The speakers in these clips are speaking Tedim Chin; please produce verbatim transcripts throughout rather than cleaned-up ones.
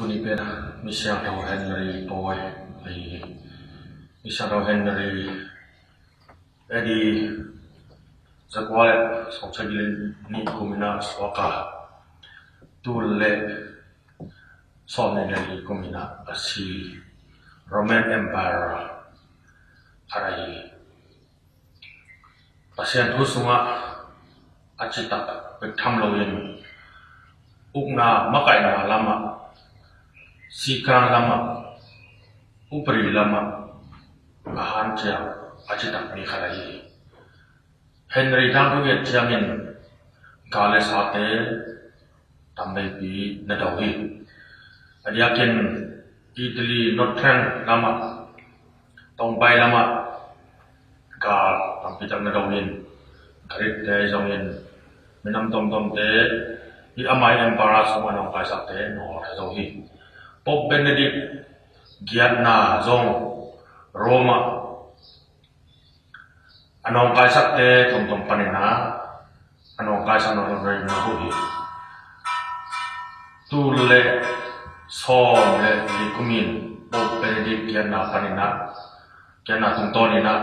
Tuni pen Misiangtho Henry pawi ahi hi. Misiangtho Henry A D zakua le sawmsagih le nih kum in a suak a, tul le sawmnih le nih kum in a si Roman Emperor khat ahi hi. Pasian thu sungah a citak bek tham loin ukna makaihna lamah, sikan lamah, upadi lamah a hanciam a citak mi khat ahi hi. Henry tangthu i et ciangin gal le sate tamveipi na do hi. A diakin Italy northern lamah, tongpai lamah gal tampi tak na do in, Greek te zongin minam tomtomte hi amah i emperor sungah nawngkaisakte nawl a zo hi. Pope Benedict giatna zong Roma a nawngkaisakte tomtom panin a, a nawngkaisak nawn lo rei na hu hi. Tul le sawm le li kumin Pope Benedict giatna panin a, giatna tungtawnin a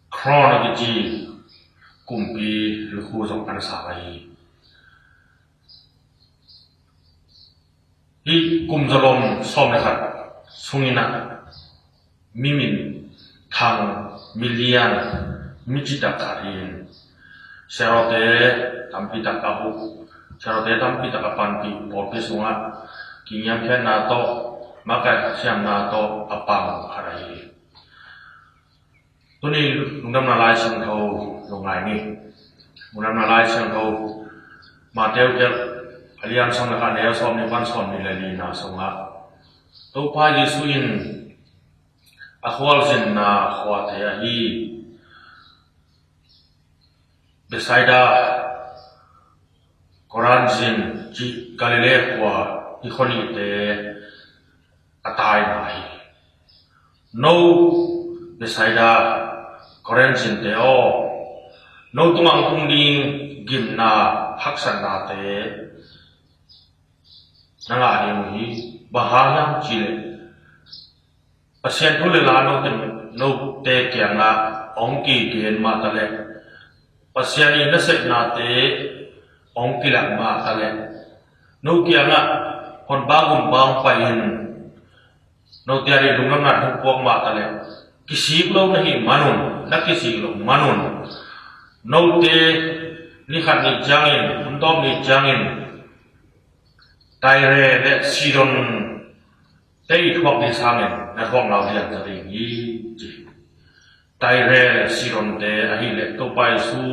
Crown a kici kumpi lukhu zong an sa ahi hi. Hih kum zalom sawm le khat sungin a mi minthang, mi lian, mi citak khat hi in, siarote tampi tak a huh, siarote tampi tak a panpih pawlpi sungah kingiamkhiatna tawh, makaihsiamna tawh a pang khat ahi hi. Tuni Lungdamna Lai Siangtho lungngai ni. Lungdamna Lai Siangtho Mattheu kiat a lian sawm le khat, a neu sawmnih pan sawmnih le lina sungah Topa Jesuh in a khualzinna khuate ahi Bethsaida, Korazin cih Galilee khua, hih khua nihte a taina hi. No Bethsaida, Korazinte aw, no tungah hong tung ding gimna haksatnate na ngah ding uh hi. Bang hang hiam cihleh Pasian thu le la note, note kiangah hong kigen mah taleh, Pasian i nasepnate hong kilak mah taleh, no kiangah honpa gumpa hong pai in, note a ding lungdamna thu puak mah taleh, kisik lo na hih manun, na kisik loh manun, note ni khat ni ciangin, hun tawp ni ciangin, Tyre le Sidon te i thuak ding sangin na thuak nau lian zaw ding hi, ci. Tyre le Sidon te ahih leh Topa Jesu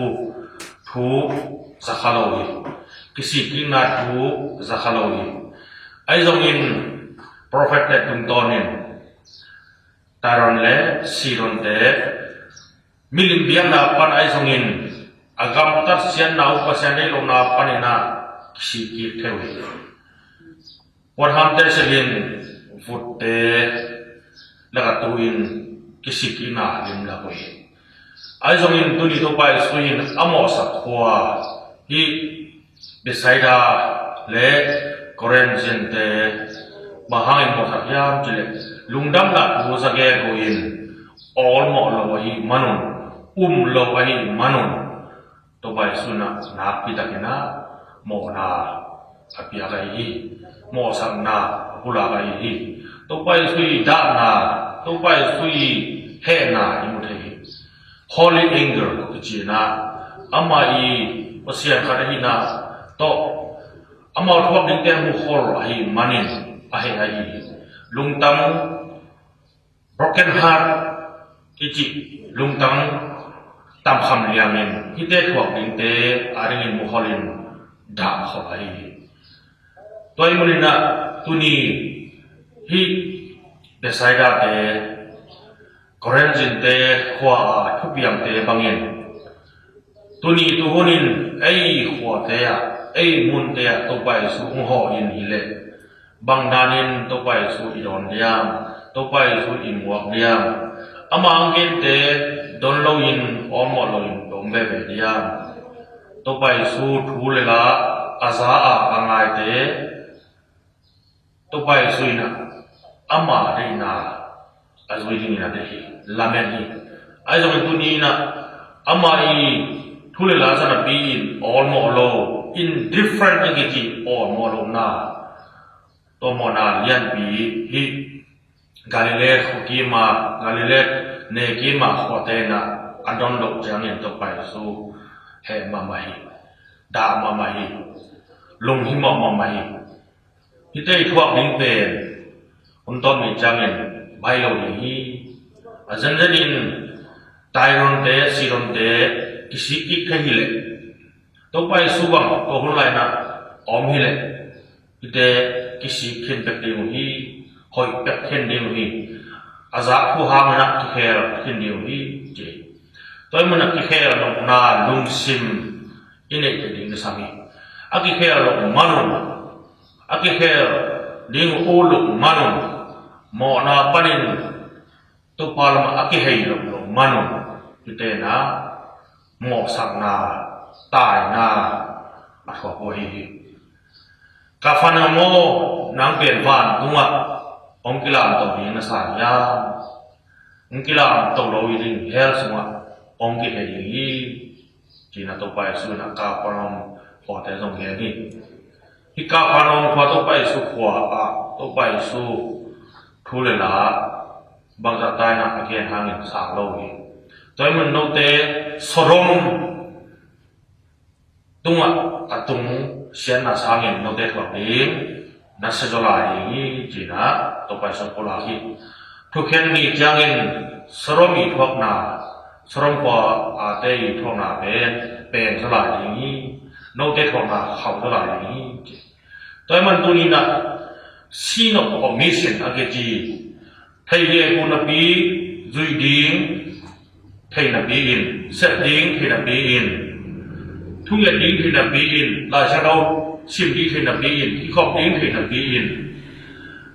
thu za kha lo hi. Kisikkikna thu za kha lo hi. Ahi zongin prophet te tungtawnin Tyre le Sidon te milim biakna pan ahi zongin a gamtat siatna uh, Pasian deih lohna panin a kisikkik thei uh hi. Puanhamte selin vutte lakah tu-in kisikkikna limlak uh hi. Ahi zongin tuni Topa Jesuh in a mawhsak khua hi. Bethsaida le Korazinte bang hangin mawhsak hiam cihleh, lungdamna thu za gen uh in, awlmawh lo ahih manun, um lo ahih manun, Topa Jesuh in a nakpi takin a mawhna a piak ahi hi. Mawhsakna a pulak ahi hi. Topa Jesuh i dahna, Topa Jesuh i hehna i mu thei hi. Holy anger tawh kici in a, amah i Pasian khat ahihna tawh amau thuak dingte a mukhol ahih manin a heh ahi hi. Lungtang, broken heart kici, lungtang tamkham liangin hihte thuak dingte a dingin mukholin dahkhol ahi hi. Tua ahih manin a tuni hih Bethsaida te, Korazinte khua a thupiangte bangin, tuni tuhunin ei khuate ah, ei munte ah Topa Jesuh hong hawh in hileh, bang danin Topa Jesuh i dawn diam, Topa Jesuh i muak diam, ama hong gente don loin, awlmawh loin om veve diam, Topa Jesuh thu le la a za a a ngaite Topa Jesu in ah ama deihna a zui dingin a deih hi, lamen hi. Ahi zongin tuni in ah ama i thu le la zat napi in awlmawh lo, indifferent a kici awlmawh lohna, tua mawhna lianpi hi. Galilee khua kima, Galilee ne kima khuate in ah a don loh ciangin Topa Jesu heh mahmah hi, dah mahmah hi, lunghimawh mahmah hi. Hihte i thuak ding pen hun tawm ni ciangin baih lo ding hi. A zenzenin Tyronte, Sidonte kisik kik thei hileh, Topa Jesu bang tua hun lai-in ah a om hileh, hihte kisik khin pek ding uh hi, hoih pek khin ding uh hi. A zak thu hangin ah kikhel khin ding uh hi, ci. Tua ahih manin ah kikhel nopna lungsim i neih theih ding kisam hi. A kikhel loh man un, a kikhel ding uh ut loh man un, mawhna panin Topa lamah a kihei loh loh man un, hihte in ah mawhsakna, taina a thuak uh ahi hi. Kapernaum aw, nang pen vantungah hong kilamto ding na sa hiam? Hong kilamto lo hi ding, hell sungah hong kihei ding hi, ci-in ah Topa Jesu in ah Kapernaum khuate zong gen hi. Hih Kapernaum khua Topa Jesu khua ah Topa Jesu thu le la bangzah ta in ah a gen hangin sang lo hi. Tua ahih manin note Sodom tungah a tung siatna sangin note thuak ding na siazaw lai ding hi, ci-in ah Topa Jesu pulak hi. Thukhen ni ciangin Sodom i thuakna, Sodom khua ate i thuakna pen pengzaw lai ding hi, note thuakna khauhzaw lai ding hi, ci. Tua ahih manin tuni in ah sin of omission a kici, thei gegu napi zui ding thei napi in, sep ding thei napi in, thunget ding thei napi in, Lai Siangtho sim ding thei napi in, kikhop ding thei napi in,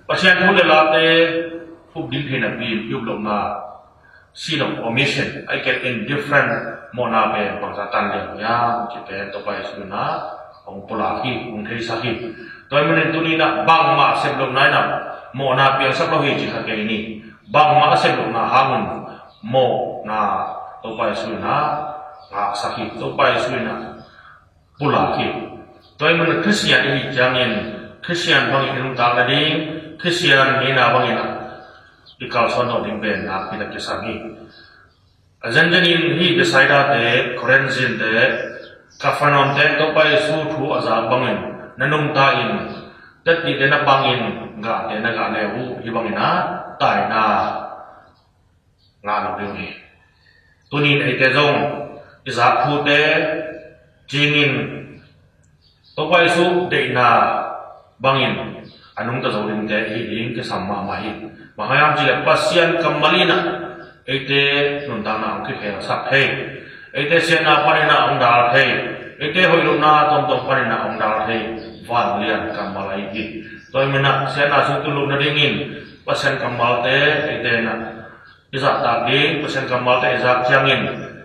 Pasian thu le late up ding thei napi in i up lohna, sin of omission, a kici indifferent mawhna pen bangzah tan lian hiam cih pen Topa Jesu in ah hong pulak hi, hong theisak hi. Tua ahih manin tuni in ah bangmah sep lohna in ah mawhna piangsak lo hi ci kha kei ni. Bangmah a sep lohna hang un mawhna Topa Jesu in ah ngahsak hi. Topa Jesu in ah pulak hi. Tua ahih manin Khristian i hih ciangin Khristian bangin i nuntak nading, Khristian ngeina bangin ah i kalsuan zawh ding pen nakpi tak kisam hi. A zenzenin hih Bethsaida te, Chorazin te, Kapernaum te Topa Jesu thu a zak bangin na nungta in, tetpihte na pang in, gahte na gah le uh, hih bangin ah taina ngah lo ding hi. Tuni in eite zong i zak thute cingin Topa Jesu deihna bangin a nungta zo dingte i hih ding kisam mahmah hi. Bang hang hiam cih leh Pasian kammal in ah eite nuntakna hong kikhelsak thei, eite siatna panin ah hong dal thei, eite hoih lohna tuamtuam panin ah hong dal thei vanglian kammal ahi hi. Tua ahih manin ah siatna sung tun loh nadingin Pasian kammalte eite in ah i zahtak ding, Pasian kammalte i zak ciangin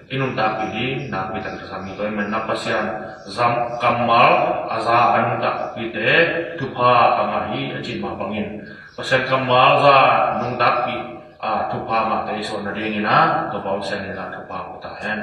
i nuntakpih ding nakpi tak kisam hi. Tua ahih manin ah Pasian zam kammal a za a nuntakpihte thupha a ngah hi a cih mah bangin Pasian kammal za nuntakpih a thupha ngahte i suan nadingin ah Topa Pasian in ah thupha hong pia ta hen.